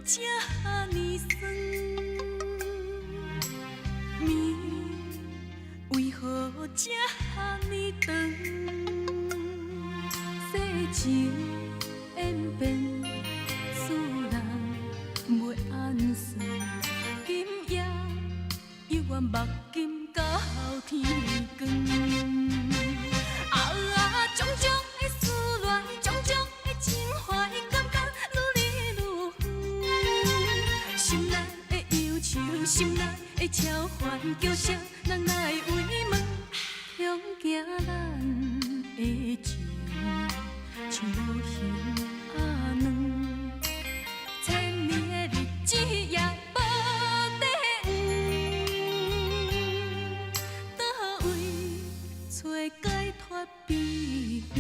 這呢酸？暝為何這呢長？世情演變，使人袂按算。今夜猶原目金到天光。啊，種種的思戀，種種的情懷，感覺愈離愈遠。心內的憂愁，心內的惆煩，叫啥人來慰問？恐驚咱的情像無形仔軟，千年的日子也無底蘊，佗位揣解脫悲歡？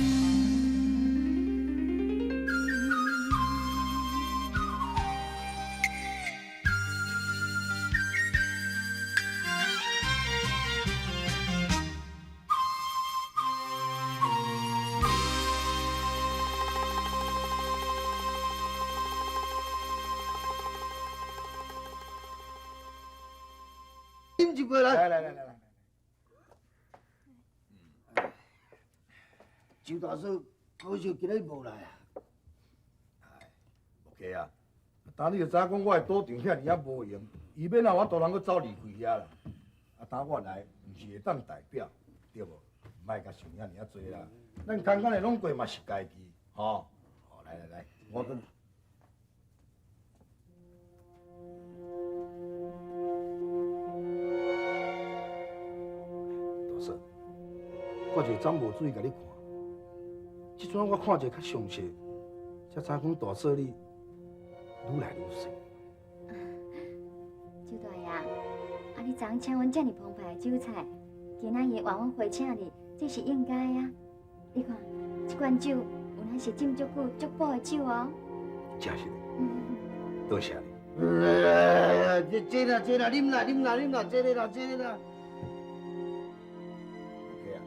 飲一杯來。來來來來來。周大嫂，可惜今日無來啊。無計啊，當你就知影講我的賭場遐爾仔無閒，伊欲哪有法度人閣走離開遐啦。啊，當我來，毋是會當代表，對無？莫共想遐爾仔濟啦。咱簡單的攏過嘛是家己，吼。好，來來來，我閣。大嫂，我一早無注意共你看，這陣我看一下較詳細，才知影講大嫂你愈來愈媠。周大爺，啊，你昨昏請阮遮爾澎湃的酒菜，今仔日換阮回請你，這是應該啊。你看，這罐酒有哪是浸足久、足補的酒哦。真是的，多謝你。這這啦這啦，啉啦啉啦啉啦，這個啦這個啦。OK 啊，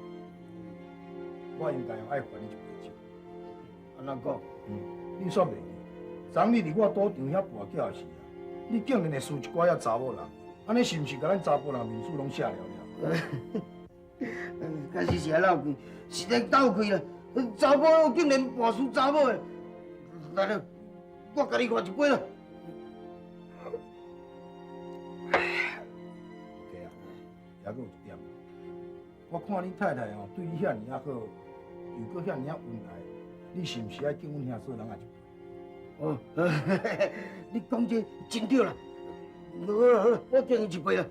我應該愛還你一杯酒。按怎講？嗯，你煞袂記，昨日佇我賭場遐跋筊時啊，你竟然會輸一寡仔查某人，按呢是毋是共咱查埔人面子攏卸了了？開始是愛鬧開，實在鬥開啦！查某竟然跋輸查某的，來了，我共你換一杯啦。 OK 啊，還閣有一點，我看你太太哦，對你遐爾仔好，又閣遐爾仔恩愛，你是毋是愛敬阮兄嫂人仔一杯？哦，你講這真對啦！好啦好啦，我敬伊一杯啦。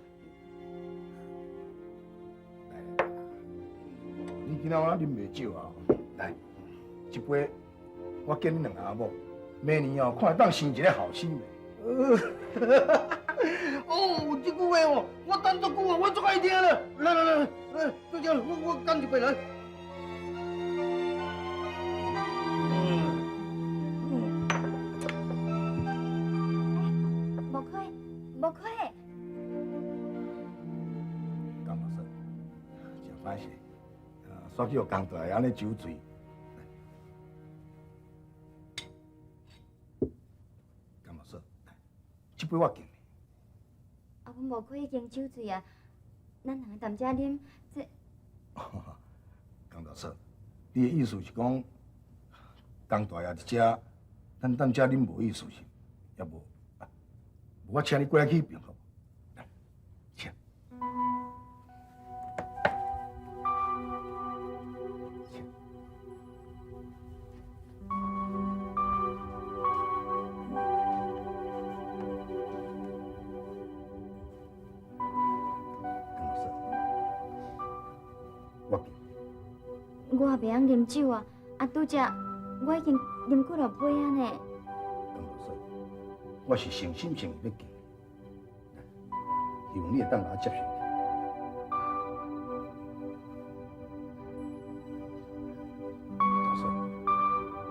來來，你今仔我啉袂少啊，來，這杯我敬你兩阿某，明年哦，看會當生一个後生袂？哦，這句話哦，我等足久啊，我足愛聽啦。來來來來，多謝，我乾一杯來。無虧，無虧。江老師，真歹勢，煞去予江大爺按呢酒醉。江老師，來，這杯我敬你。啊，阮無虧已經酒醉啊，咱兩个踮遮啉，這…… 江大嫂，你的意思是講，江大爺佇遮，咱踮遮啉無意思是？也無，啊，無我請你過來去彼爿好無？來，請。請。江老師，我敬。我也袂曉啉酒啊，啊，拄才我已經啉幾落杯啊呢。江老師，我是誠心誠意欲敬你，希望你會當共我接受。大嫂，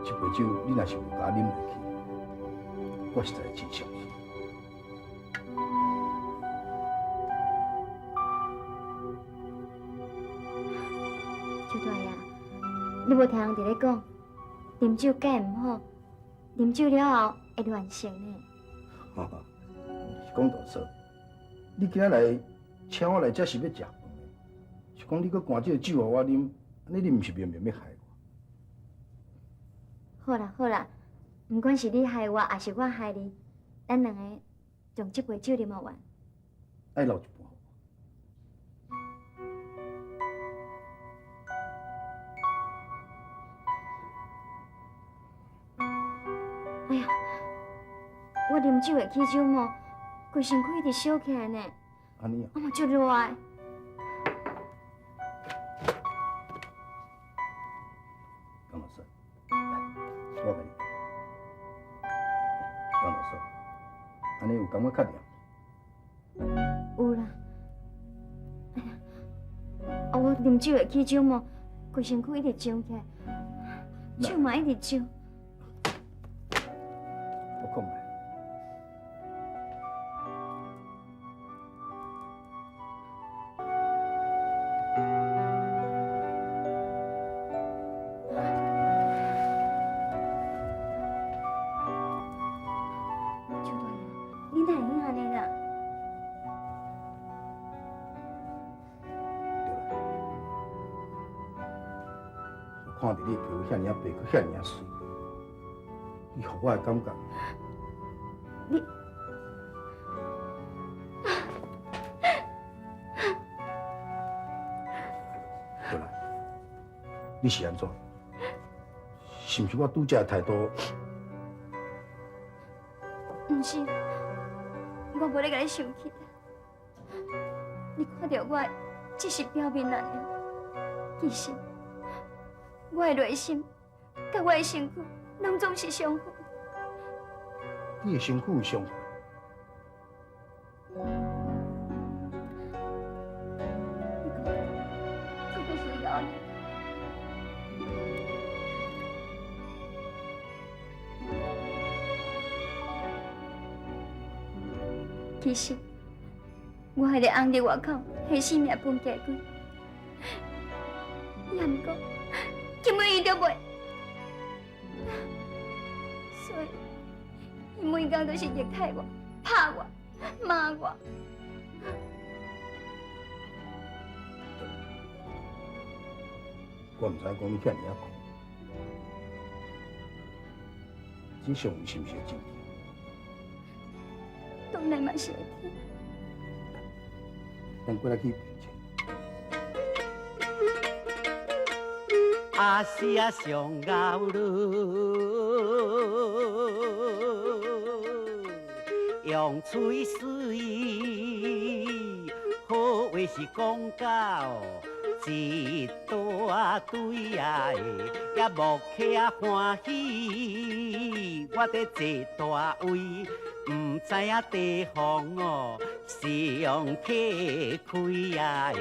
這杯酒你若是有共我啉落去，我實在真傷心。周大爺，你無聽人佇咧講，啉酒解毋好，啉酒了後會亂性呢。是講大嫂，你今仔來請我來遮是欲食飯的，是講你閣灌這个酒予我啉，按呢你毋是明明欲害我？好啦好啦，毋管是你害我，抑是我害你，咱兩个將這杯酒啉予完。愛留一半。哎呀，我啉酒會起酒毛，規身軀一直燒起來呢。按呢啊？我嘛足熱的。江老師，來，我共你。江老師，按呢有感覺較涼？有啦。哎呀，啊我啉酒會起酒毛，規身軀一直脹起來，手嘛一直脹。我看覓。周大爺，你哪會用按呢啦？對啦，我看著你的皮膚遐爾仔白，閣遐爾仔媠，你予我的感覺。你，對啦，你是按怎？是毋是我拄才的態度？毋是，我無咧共你生氣。你看著我只是表面按呢，其實我的內心佮我的身軀攏總是相符。你的身軀有相符？你講，這就是要你。其實，我彼个翁佇外口彼性命分家鬼，也毋過根本伊就袂，所以伊每工都是虐待我、拍我、罵我。我毋知影講你遐爾仔苦，這相是毋是會真？當然嘛是會疼。咱過來去病床。阿是啊上熬女，用嘴水，好話是講到一大堆啊，也無客啊歡喜，我佇坐大位，毋知影地方哦上客開啊，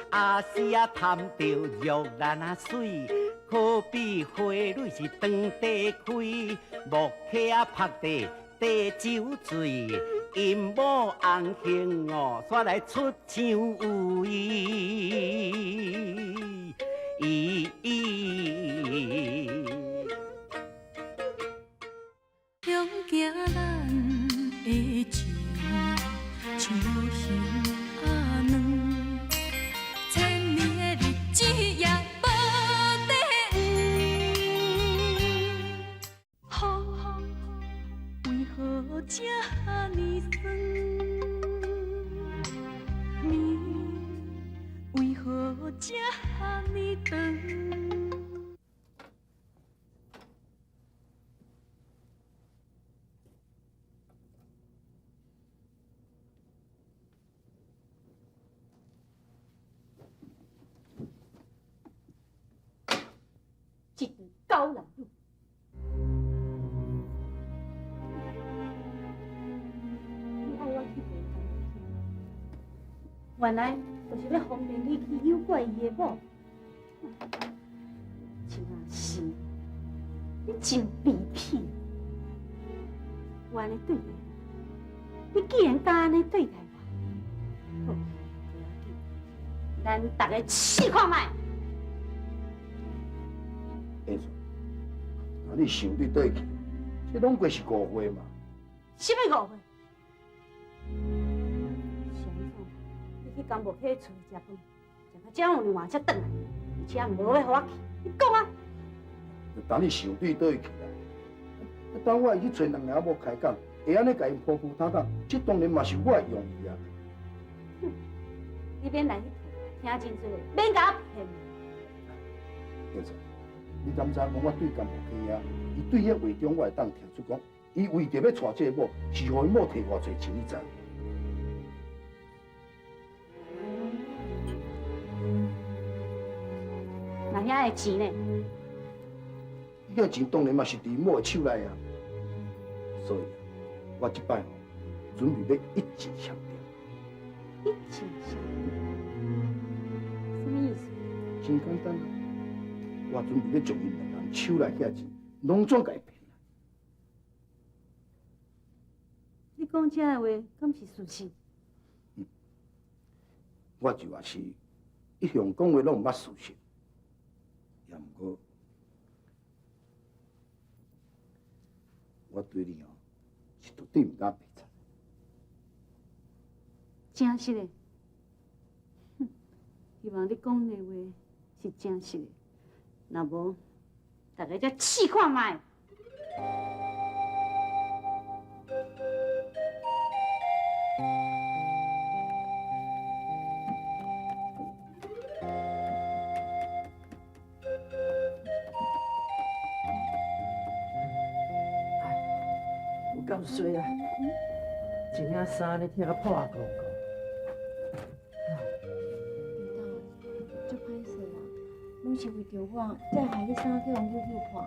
阿是啊贪著玉蘭啊水，可比花蕊是當地開，木客啊曝地地酒醉，陰某红杏哦，煞來出墙位。向行咱的情，像无形仔软，千年的日子也無底黄。风为何这呢酸？暝为何这呢长？一群狗男女，你愛我去陪江原來就是欲方便你去誘拐伊的某。陳阿生，你真卑鄙！我按呢對待你，你竟然敢按呢對待我！好，無要緊，咱逐个試看覓。阿嫂，啊，你想對佗去？這攏過是誤會嘛。啥物误会？是按怎？你去甘木溪厝里食饭，食到遮有两才转来，而且无欲予我去，你讲啊！当你想对佗位去啦？当我会去揣两个仔某开讲，会按呢共𪜶铺铺坦坦，这当然嘛是我的用意啊。哼，你免来彼套，听真济，免共我骗。建嫂，你敢知讲我对甘木溪啊？伊对彼话中，我会当听出讲，伊为著欲娶这个某，是予𪜶某提偌济钱，你知无？那遐的钱呢？遐钱当然嘛是伫某的手内啊，所以我这摆吼准备欲一箭双雕。一箭双雕，啥物意思？真简单啊，我准备欲将𪜶两人手内遐钱拢总共伊骗啦。你讲这个话，敢是事实？我就也是一向讲话拢毋捌事实，也毋过。我对你哦，是绝对毋敢白贼。真实的，哼！希望你讲的话是真实的，若无，大家才试看觅。够衰啊！一领衫咧，疼甲破鼓鼓。领导，足歹势啦，拢是为著我，才会害彼衫去予人揪破。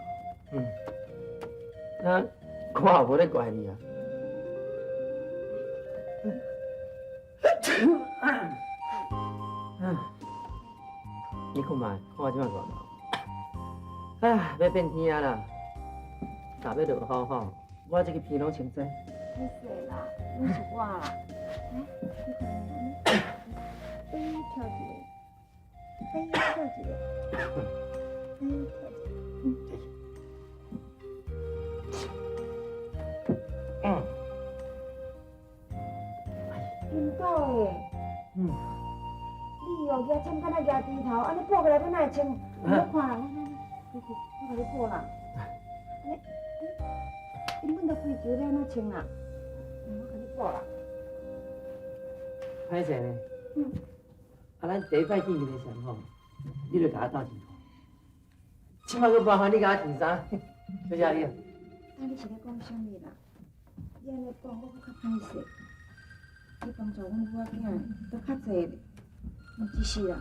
嗯，那我也无咧怪你啊。你看觅，看我这摆偌老。哎，欲变天啊啦！若欲落雨吼，我这个鼻拢穿知。歹势啦，拢是我啦。来，你看，哎，跳一个，哎，跳一个，哎，跳一个。嗯。领导的。嗯。你哦，举枪敢若举猪头，按呢补过来，欲哪会穿？你看啦，来来来，我共你补啦。根本都开球，欲按怎穿啦？我共你补啦。歹势呢？嗯。啊，咱第一摆见面的时阵吼，你就共我斗钱。这摆阁麻烦你共我添衫，谢谢你啊。啊，你是咧讲啥物啦？你按呢讲，我阁较歹势。你帮助阮母仔囝阁较济咧，阮这世人，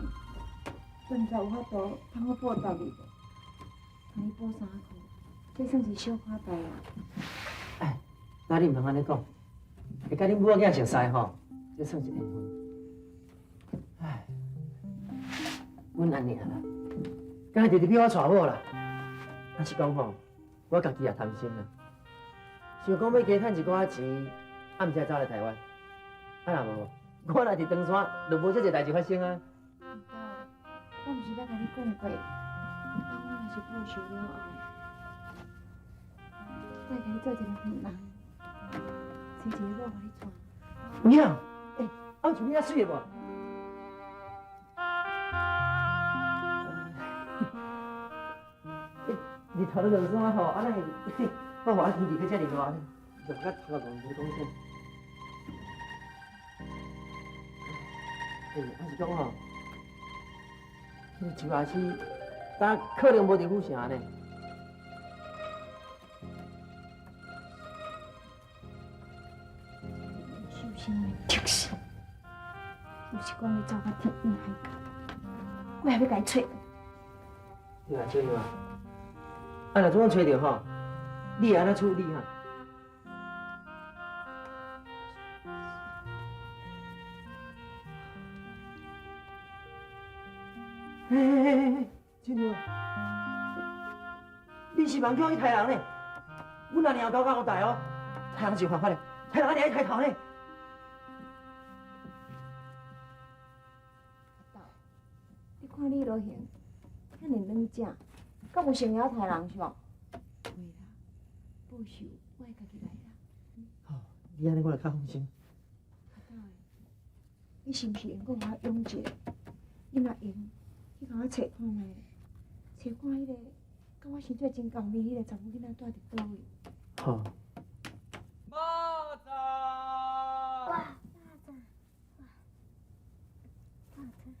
都毋知有法度通好报答你无？共你补衫裤，这算是小可代啊。哎，那你毋通按呢讲，会佮恁母仔囝熟似吼，这算是缘分。哎，阮按呢啦，敢若直直逼我娶某啦。啊是讲吼，我家己也贪心啦，想讲欲加趁一寡钱，啊毋才走来台湾。啊若无，我若伫唐山，就无这济代志发生啊。领导，我毋是欲共你讲过，当我若是报仇了后，我会共你做一个女人，生一个某予你娶。有影？欸，啊有像你遐媠的无？日头都落山吼，啊，咱会，我看天气阁遮尔热呢，热甲头壳无讲啥。欸，啊是讲吼，彼个周阿师，敢可能无伫府城呢？受伤的特色，就是讲伊走到天涯海角，我也欲共伊揣。对啊，这样啊。啊，若这样揣著吼，你会按怎处理哈？嘿嘿嘿嘿嘿，亲娘，你是茫叫我去杀人呢？阮阿娘头壳有大哦，杀人是有犯法的，杀人阿娘爱杀头呢。阿豆，你看你落形，遐尔软正，敢有想晓杀人是无？袂啦，报仇我会家己来啦。好，你按呢我就較放心。阿豆，你是毋是會閣予我用一下？你若會用，去共我揣看覓，揣看彼個佮我生做真厚面彼個查某囡仔蹛佇佗位？好。肉粽。哇，肉粽，哇，肉粽。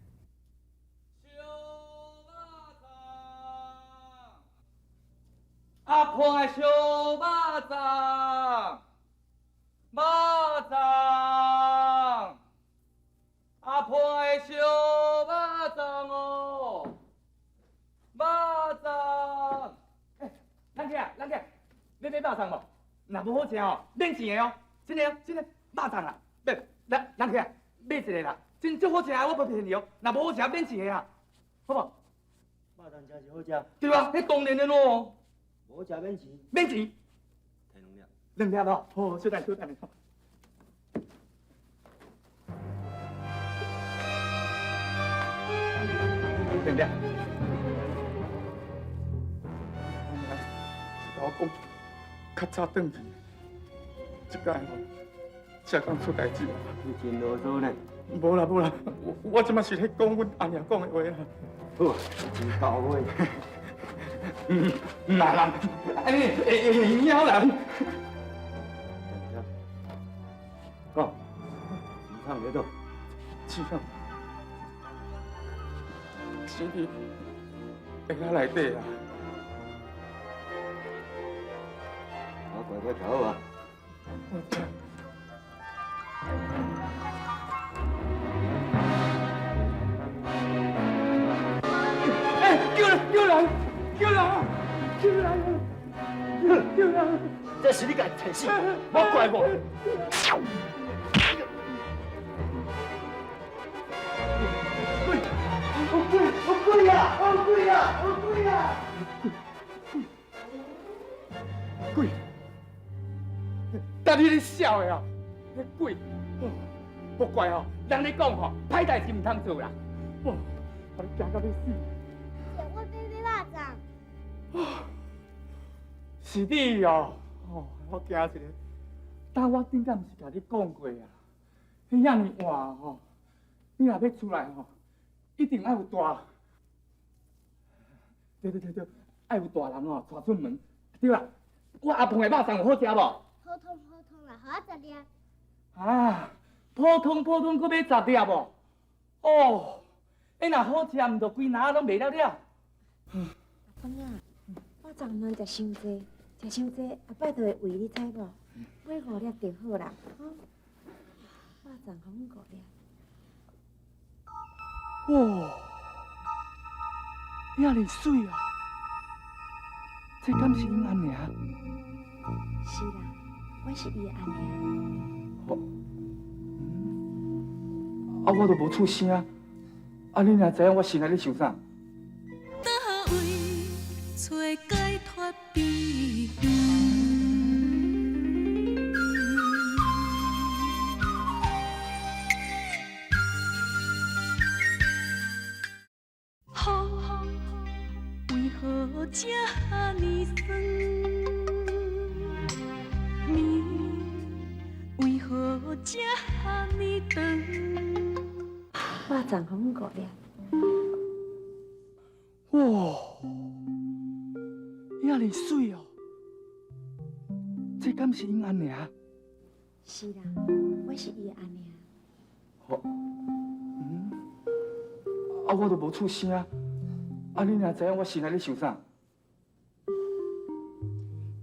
燒肉粽，阿婆的燒肉粽，肉粽，阿婆的燒肉粽哦，肉粽。欸，人客啊，人客，欲買肉粽無？若無好食哦，免錢的哦，真的哦，真的，肉粽啦，買，來，人客啊，買一个啦，真足好食，我無騙你哦，若無好食免錢的啊，好無？肉粽真是好食。對啊，彼當然的咯。無好食免錢。免錢。提兩粒。兩粒哦，好，小等，小等。兩粒。我講較早轉去，這擺吼，才敢出代誌。你真囉嗦呢。無啦無啦，我這馬是咧講阮阿娘講的話啦。好，真到位。哪人？哎，會晓人。講，市場佇佗？市場是佇下仔內底啦。我乖乖徛好啊。我知。欸，救人！救人！救人！救人！救人！這是你家己提死，莫怪我。鬼！有鬼！有鬼啊！有鬼啊！有鬼啊！鬼！但你咧笑的哦，彼鬼，莫怪哦，人咧講吼，歹代誌毋通做啦。哦，予你驚到欲死。姐，我欲買肉粽。是你哦，哦，我驚一下。但我頂擺毋是共你講過啊？彼遐爾晚吼，你若欲出來吼，一定愛有大，對對對對，愛有大人吼帶出門，對啦。我阿婆的肉粽有好食無？普通普通啦，予我十粒。啊，普通普通，閣欲十粒無？哦，欸，若好食，毋就規籃攏賣了了。阿公啊，肉粽毋通食傷濟，食傷濟後擺就會胃，你知無？買五粒就好啦，吼。肉粽予阮五粒。哇，遐爾媠啊！這敢是𪜶阿娘？是啦，我是伊的阿娘。哦，啊，我都無出聲，啊，你哪知影我心內咧想啥？佗位揣解脫悲歡？雨為何這呢酸？暝為何這呢長？肉粽予阮五粒。哇，遐爾媠哦！這敢是𪜶阿娘？是啦，我是伊的阿娘。哦，啊，我都無出聲，啊，你哪知影我心內咧想啥？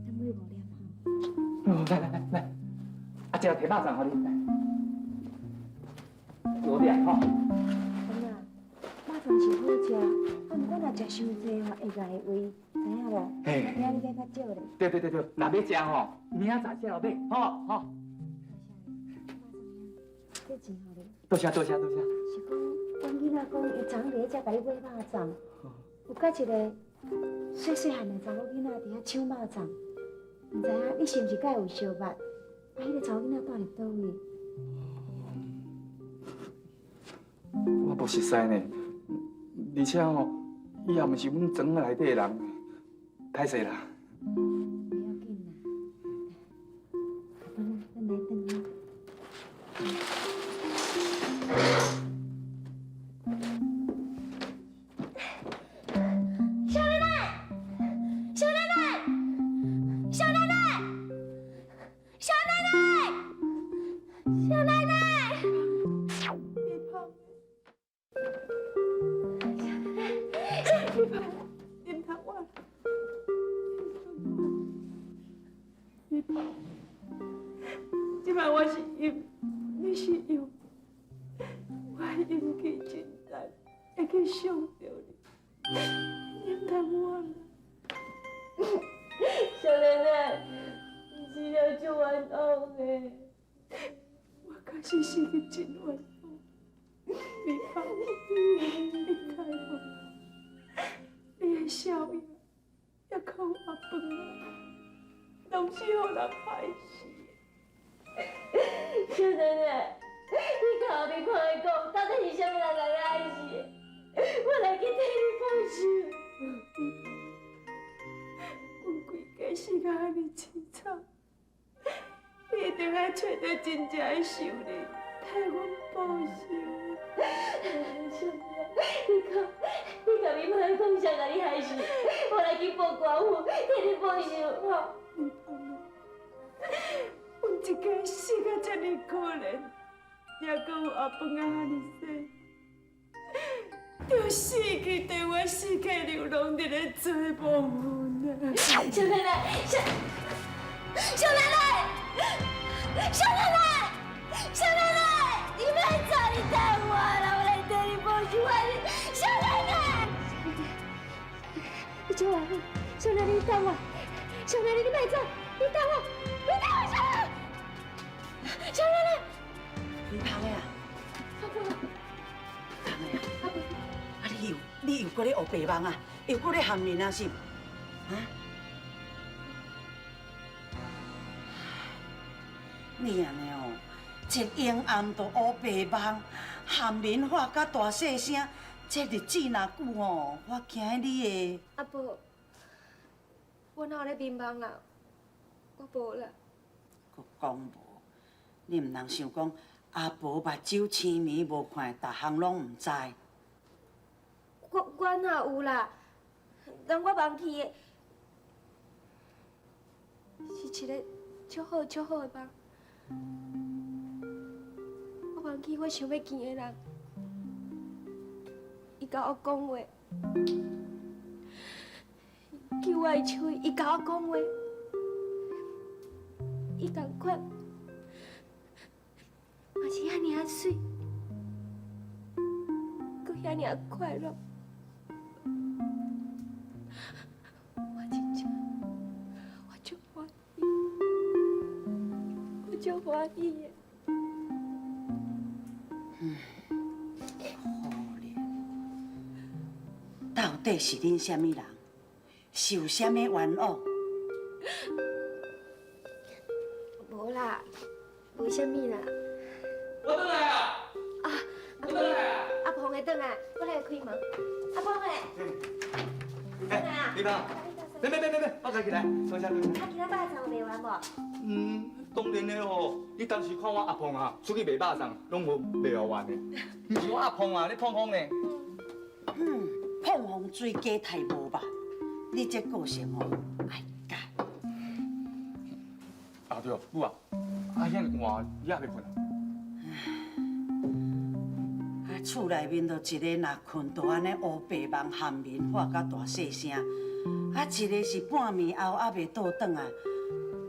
咱買五粒吼。哦，來來來來，阿姐提肉粽予你，來，五粒吼。阿公啊，肉粽是好食，啊，毋過若食傷濟吼，會礙胃，知影無？嘿。明仔你買較少咧。對對對對，若欲食吼，明仔載才來買，吼吼。這錢予你。多謝多謝多謝。是講，阮囡仔講，伊昨昏佇咧遮共你買肉粽，有佮一個細細漢的查某囡仔佇遐搶肉粽，毋知影你是毋是佮伊有相捌？啊，彼個查某囡仔蹛佇佗位？我無熟似呢，而且吼，伊也毋是阮庄仔內底的人，歹勢啦。袂要緊啦，阿公啊，咱來轉哈。是死去真冤枉。美芳，你开无？你的痟爷，犹阁有阿饭仔，拢是予人害死。小奶奶，你后面看伊讲，到底是啥物人共你害死？我來去替你報仇。阮規家死甲按呢凄慘，你一定愛揣著真正的仇人，替阮報仇。小奶奶，你講，你共伊莫講誰共你害死，我來去報官府，替你報仇吼。美芳啊，阮一家死甲這爾可憐，猶閣有阿飯仔遐爾細，著死去綴我四界流浪佇咧做亡魂啊！小奶奶，小小奶奶，小奶奶，小奶奶，你莫走，你等我啦，我來替你報仇。我小奶奶，你叫我，小奶奶，你等我，小奶奶，你莫走，你等我，你等我，小奶奶，小奶奶，美芳的啊，阿婆，芳的啊，阿婆，啊你又你又閣咧烏白夢啊？又閣咧含面啊是？啊？你按呢哦，一昏暗就烏白夢，含面喊甲大細聲，這日子若久哦，我驚你會。阿婆，我哪有咧眠夢啦？我無啦。閣講無，你毋通想講阿婆目睭青暝無看，逐項攏毋知。我哪有啦？人我夢去的，是一個足好足好的夢。我夢去我想欲見的人，伊共我講話，救我的手，伊共我講話，伊仝款，嘛是遐爾仔媠，閣遐爾仔快樂。我真正，我足歡喜，我足歡喜的。嗯，可憐。到底是恁啥物人？受啥物冤枉？無啦，無啥物啦。我轉來啊！啊，阿鵬，阿鵬會轉來，我來開門。阿鵬的。哎，美芳，別別別別別，我家己來，坐下。啊，今仔肉粽有賣完無？嗯，當然的哦。你當時看我阿鵬啊，出去賣肉粽，攏無賣完的。毋是我阿鵬啊，咧碰風呢。嗯，碰風水加太無吧？你這個性哦，愛改。啊對哦，母啊，啊遐爾晚，你猶未睏啊？啊，厝內面就一个若睏就按呢烏白夢含眠喊甲大細聲，啊，一个是半暝後猶未倒轉來，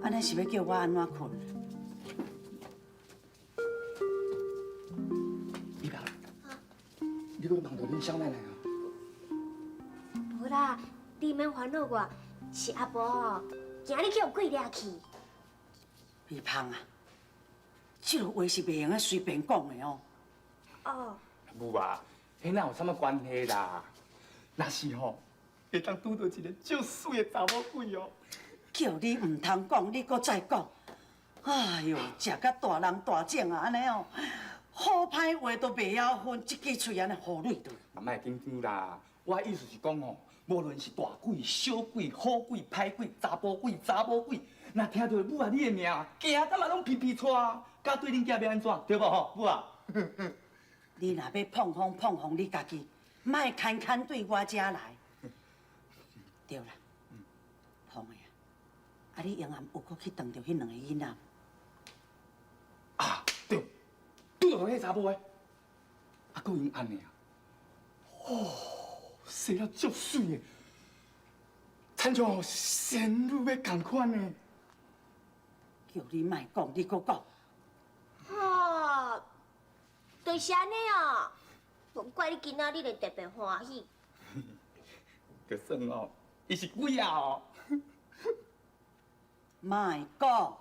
按呢是欲叫我按怎睏？美芳，你閣夢著恁小奶奶啊？無啦，你免煩惱我，是阿婆吼，驚你去予鬼掠去。美芳啊，這个話是袂用得隨便講的哦。哦。母啊，彼哪有啥物關係啦？若是吼，會當拄著一个足媠的查某鬼哦。叫你毋通講，你閣再講。哎喲，食甲大人大種啊，按呢哦，好歹話都袂曉分，一支喙按呢糊落去。啊，莫緊張啦，我的意思是講吼，無論是大鬼、小鬼、好鬼、歹鬼、查埔鬼、查某鬼，若聽著母啊你的名，驚甲嘛攏皮皮掣，佮對恁囝欲按怎，對無吼，母啊？你若欲膨風膨風你家己，莫牽牽對我遮來。對啦，膨的啊，啊你永暗有閣去撞著彼兩个囡仔？啊，對，拄著彼个查某的，啊，閣𪜶按呢啊，哦，生了足媠的，親像仙女欲仝款呢。叫你莫講，你閣講。哦，就是按呢哦，無怪你今仔日會特別歡喜。就算哦，伊是鬼仔哦。莫講。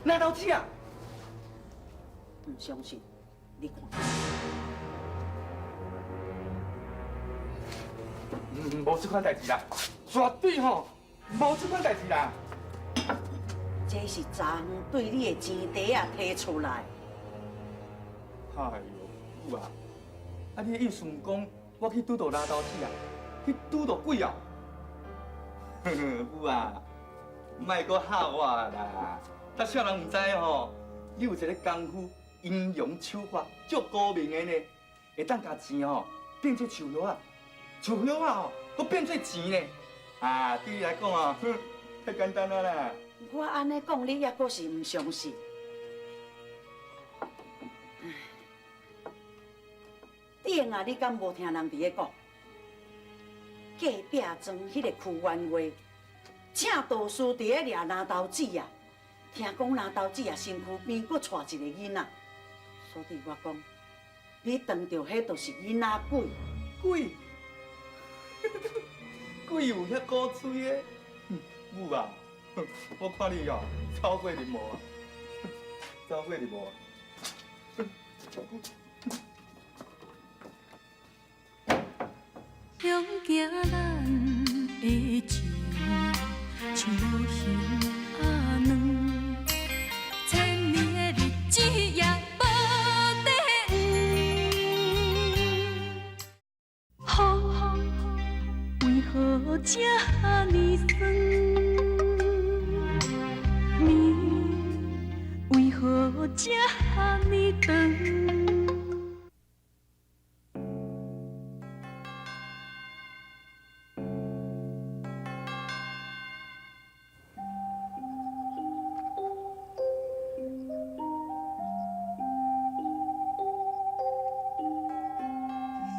哪老子啊？毋相信，你看。嗯，无这款代志啦，绝对吼，无这款代志啦。这是昨昏对你的钱袋仔提出来。哎呦，母啊！啊，你的意思毋讲，我去拄到拉刀子啊？去拄到鬼啊？呵呵，母啊，莫阁吓我啦！咱少人毋知吼，你有一个功夫，阴阳手法足高明的呢，会当共钱吼变做树叶仔，树叶仔吼阁变做钱呢。啊，对你来讲啊，哼，太简单啊啦。我按呢讲，你犹阁是毋相信？顶啊，你敢无听人伫咧讲？隔壁庄彼个区员外，请道士伫咧掠拿刀子啊！听讲拿刀子啊，身躯边阁带一个囡仔，所以我讲，你当著彼就是囡仔鬼。鬼？鬼有遐古锥的？母啊，我看你哦，走火入魔啊，走火入魔啊！向行咱的情，像无形仔软，千年的日子也无底黄。风为何这呢酸？暝为何这呢长？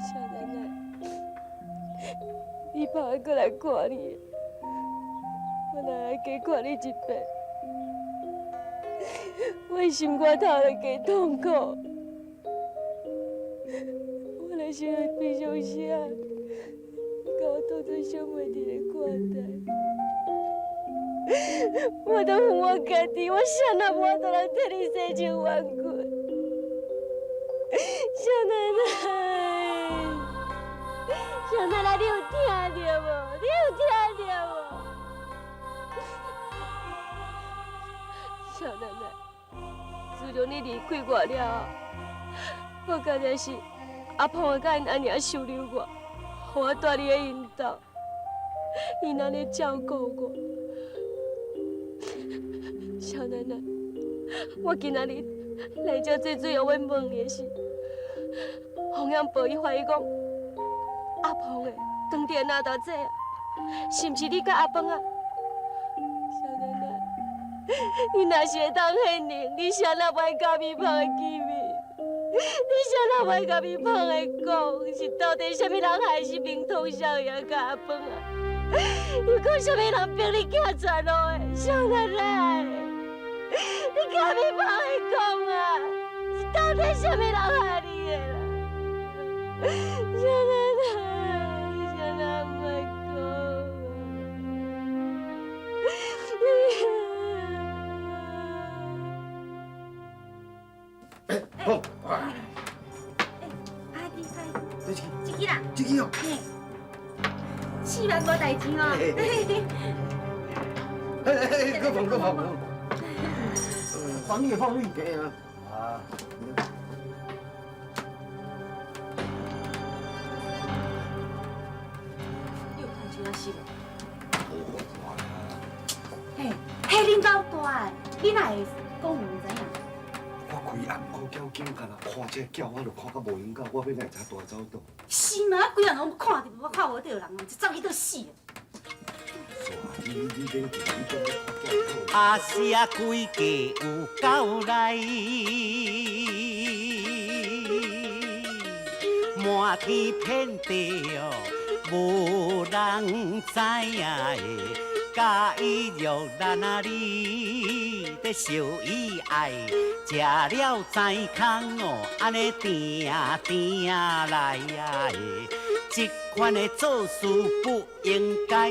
少奶奶，你盼我阁来看你，我若来加看你一遍，我的心肝头就加痛苦。我若想到平常时啊，你共我当做小妹弟来看待，我都恨我家己，我啥也无法度通替你洗清冤屈。少奶奶，少奶奶，你有听著无？你有听著无？少奶奶，自从你离开我了后，我感觉是阿胖佮𪜶阿娘收留我，予我蹛伫咧𪜶兜，𪜶按呢照顾我。少奶奶，我今仔日来遮最主要要问的是，洪阳婆伊怀疑讲，阿胖的当地的老大姐啊，是毋是你佮阿胖啊？少奶奶，你若是会当现灵，你啥也袂共米芳的见面？你啥也袂共米芳的讲，是到底啥物人害死明通少爷佮阿胖啊？又阁啥物人逼你行绝路的？少奶奶，你共米芳的讲啊，是到底啥物人害你的啦？少奶奶，啥也莫讲。好，哎，你看，这支，这支啦，这支哦，嘿，4万无代志哦。嘿嘿，阁放阁放，放你放你，嘿啊。啊。你有看出啊是无？无看啦。嘿，彼恁兜大的，你哪会讲毋知影？我规暗晡交警，干焦看这狗，我就看甲无闲到，我欲哪会知大走倒？是嘛？规暗拢看著，我看无著人，一走去就死。阿是啊，规家有够来，满天遍地哦，无人知影的，佮伊若咱啊你咧相依爱，食了知空哦，按呢甜甜来啊的，這款的做事不應該，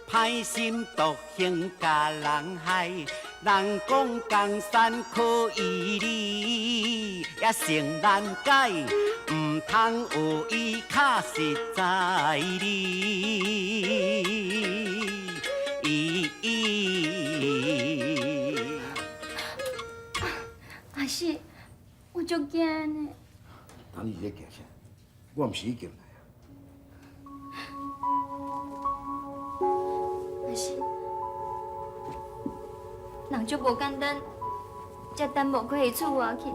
歹心毒行共人害。人講江山可以理，也成難解，毋通學伊較實在理。阿是，我足驚呢。等你咧驚啥？我毋是已經來啊。阿是，人足無簡單，才等無過去厝外去。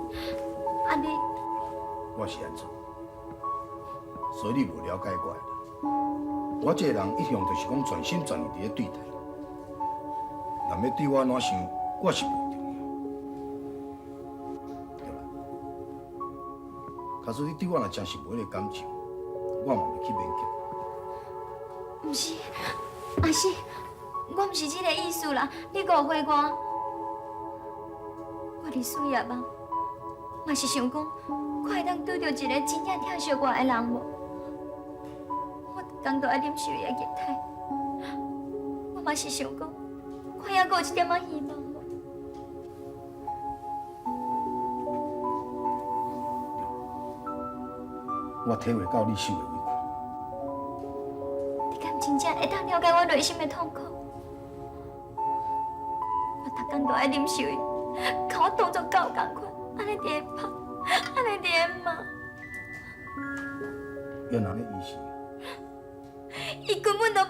啊你，我是按怎？所以你無了解我的。我這個人一向就是講全心全意佇咧對待人，人欲對我按怎想，我是無重要，對吧？假使你對我若真是無彼個感情，我嘛袂去勉強。毋是，阿是，我毋是這個意思啦，你誤會我。我佇事業啊，嘛是想講，看會當拄著一個真正疼惜我的人無？我逐工都愛忍受伊的虐待，我嘛是想講，看猶閣有一點仔希望無？我體會到你受的委屈。你敢真正會當了解我內心的痛苦？我逐工都愛忍受伊，共我當作狗仝款，按呢佇咧拍，按呢佇咧罵。原來的意思。伊根本就……我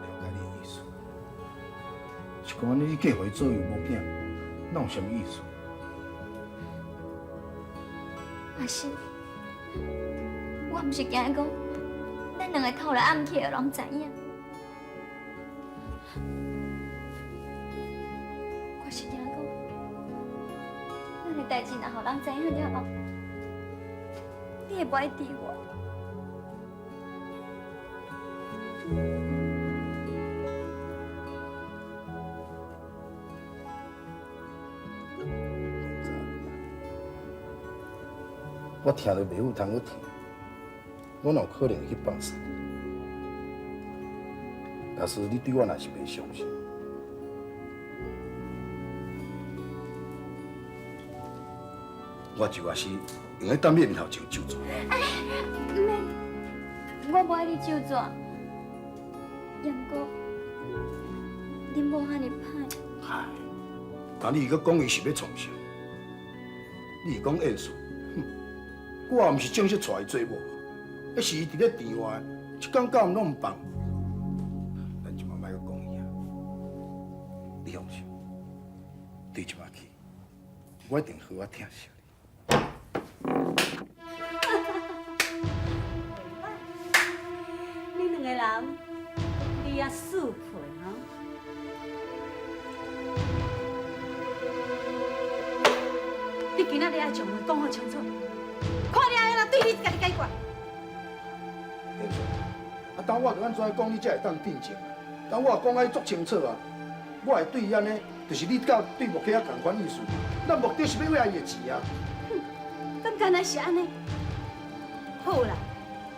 了解你的意思，是講按呢，你嫁予伊做伊某囝，哪有啥物意思？阿是，我毋是驚講，咱兩个偷來暗去，予人知影。我是驚講，咱的代誌若予人知影了後，你會無愛佇我？我聽著袂有通閣聽，我哪有可能會去放肆？假使你對我若是袂相信，我就也是用咧當你面頭前咒詛。哎，毋免，我無愛你咒詛。毋過，恁某遐爾歹。唉，但你閣講伊是欲創啥？你是講燕順？我也毋是正式娶伊做某，彼是伊佇咧電話，一工到暗攏毋放。咱這擺莫閣講伊啊，你放心，對這擺起，我一定好好疼惜你。你兩個人，你也四歲哈？你今仔日愛將話講好清楚。看你按怎對你家己解決。啊，當我著按怎講，你才會當鎮靜啊？當我講愛足清楚啊，我會對伊按呢，就是你佮對木克仔仝款意思。咱目的是欲為伊的錢啊。哼，敢敢若是按呢？好啦，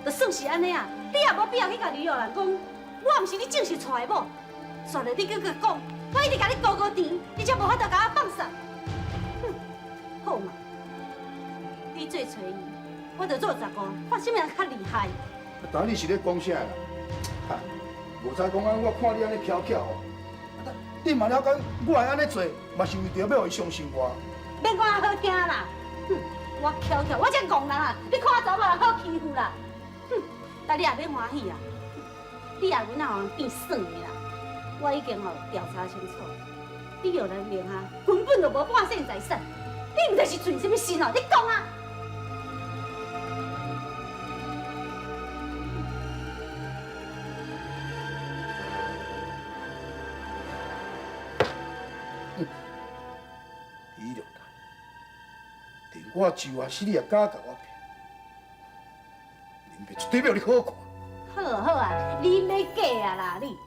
就算是按呢啊，你也無必要去共李玉蘭講，我毋是你正式娶的某。煞來你閣閣講，我一直共你高高甜，你才無法度共我放散。哼，好嘛，你做揣伊。我就做十五，看啥物人較厲害。啊，當你是咧講啥啦？哈，無彩講按我看你按呢巧巧哦，啊，你嘛了解我會按呢做，嘛是為著欲予伊相信我。免講較好聽啦，哼，我巧巧，我這戇人啊，你看我查某人好欺負啦。哼，但你也免歡喜啊，你也囡仔予人變耍的啦。我已經吼調查清楚，你玉蘭名下根本就無半仙財產，你毋知是存啥物心哦？你講啊！李六大，连我就啊，是你也敢共我骗？林伯绝对欲予你好看。好好啊，你欲假啊啦你！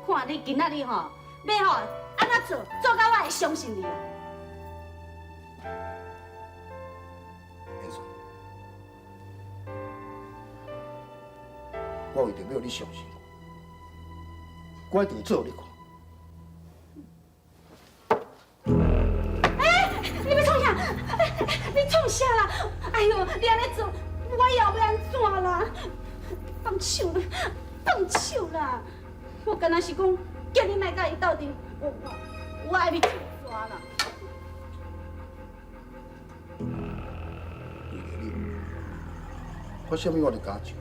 看你今仔日吼，欲吼按怎做，做到我會相信你啊！我为著欲予你相信我，我一定做予你看。欸，你欲创啥？你创啥啦？哎哟，你按呢做，我以后欲按怎啦？放手啦，放手啦！我敢若是讲，叫你莫佮伊斗阵，我爱你手抓啦。为著你，我啥物我都敢做。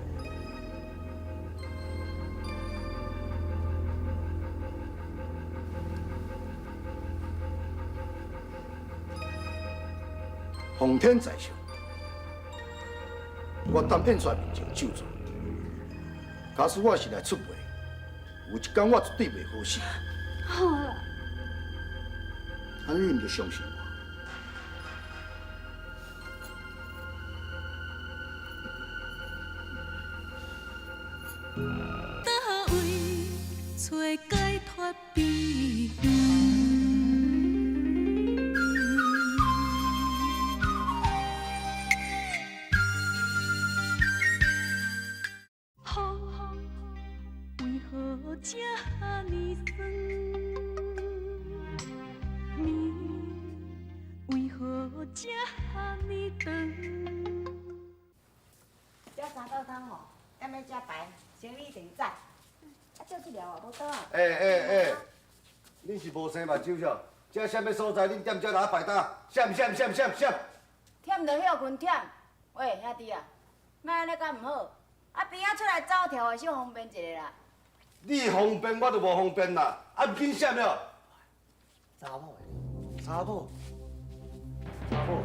奉天在上，我当片出面前咒诅。假使我是来出卖，有一天我绝对袂好死。好啦，按呢你毋就相信我？佗位揣解脫悲欢？雨为何這呢酸？暝为何這呢長？这三道汤吼，踮咧遮排，生理一定知。啊，照这条啊，无倒啊。欸，恁是无生目睭啥？这啥物所在？恁踮遮来排担？闪闪闪闪闪！忝就歇困忝。喂，兄弟啊，莫按呢敢毋好？啊，边仔出来走跳的小方便一下啦。你方便，我就无方便啦。啊，毋紧闪了。查某的，查某，查某，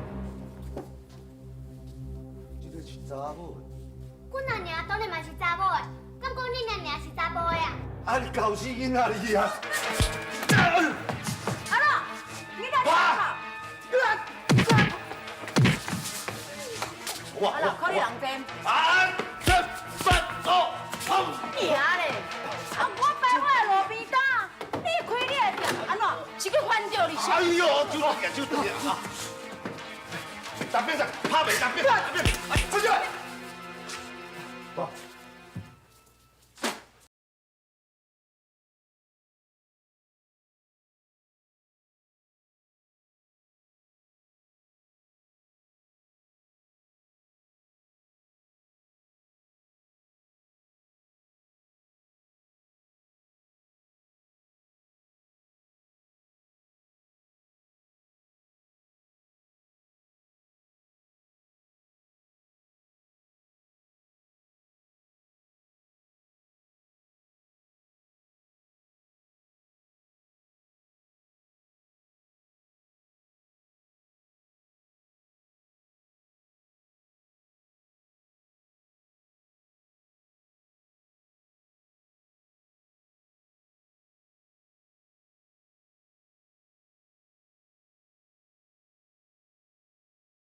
这个是查某的。阮阿娘当然嘛是查某的，敢讲恁阿娘是查埔的啊？啊，你搞死囡仔你啊！阿乐，你在哪我阿乐，靠你人边。啊，七八五，冲！赢咧！啊，我摆我的路边摊，你开你的店，按怎？是去翻著你是？哎呦，手痛，手痛啊！大变上，拍袂，大变，大变，哎，出去！走。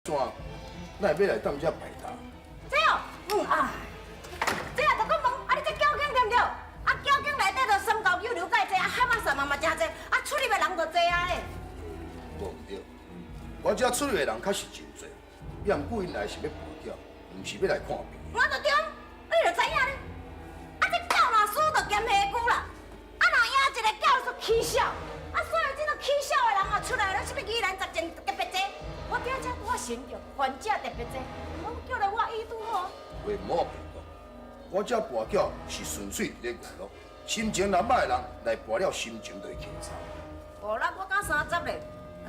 怎？哪会欲来踮遮排担？这哦，啊，这啊，就阁问，啊，你这交警对毋对？啊，交警内底就三教九流介济，啊，喊啊啥嘛嘛诚济，啊，出入的人就济啊咧。无毋对，我遮出入的人确实真济，也毋过𪜶来是欲跋筊，毋是欲来看病。我就对，你就知影咧。啊，这狗若输就兼下久啦，啊，若赢一个教就起痟，啊，所以这个起痟的人啊出来，拢啥物疑难杂症特别济。我伫遮拄仔神着，患者特别济，拢叫来我医拄好。话毋好辩讲，我遮跋筊是纯粹伫咧娱乐，心情若歹的人来跋了，心情就会轻松。无啦，我讲30咧，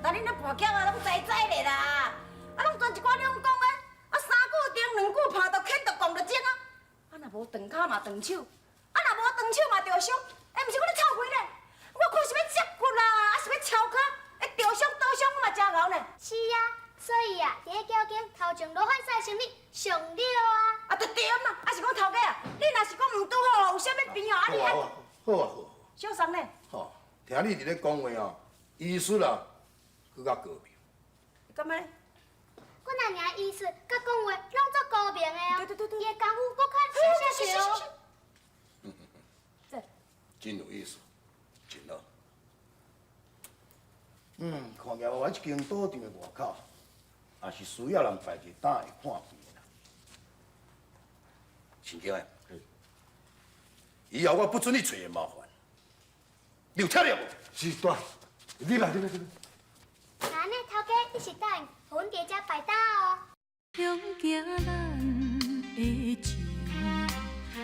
但恁咧跋筊啊，拢知知咧啦，啊，拢专一寡两讲的，啊，三句顶两句拍到牵到讲就精啊，啊，若无断跤嘛断手，啊，若无断手嘛著伤，欸，毋是讲咧臭屁咧，我看是欲折骨啦，啊是欲敲跤，欸，著伤倒伤我嘛真𠢕呢。是啊，所以啊，伫咧交警头前罗汉赛生理上了啊。啊，就对嘛，啊是讲头家啊，你若是讲毋拄好，有啥物病哦，啊你好啊好啊好啊。小送咧。吼，听你伫咧讲话哦，医术啊，阁较高明。感觉咧？阮阿娘医术佮讲话拢足高明的哦。对对对对。伊的功夫阁较小小哦。真有意思，真好。看起来我这间赌场的外口，也是需要人摆一个担会看病的啦。新强的，以後我不准你揣伊麻煩。你有聽著無？是大，你來，你來，你來。那呢，頭家，你是答應予阮佇遮擺擔哦。向行咱的情，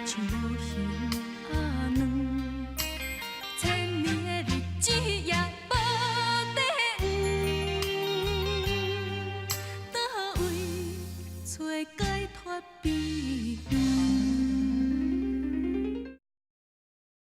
像無形仔軟，千年的日子也無底遠，佗位揣解脫悲歡？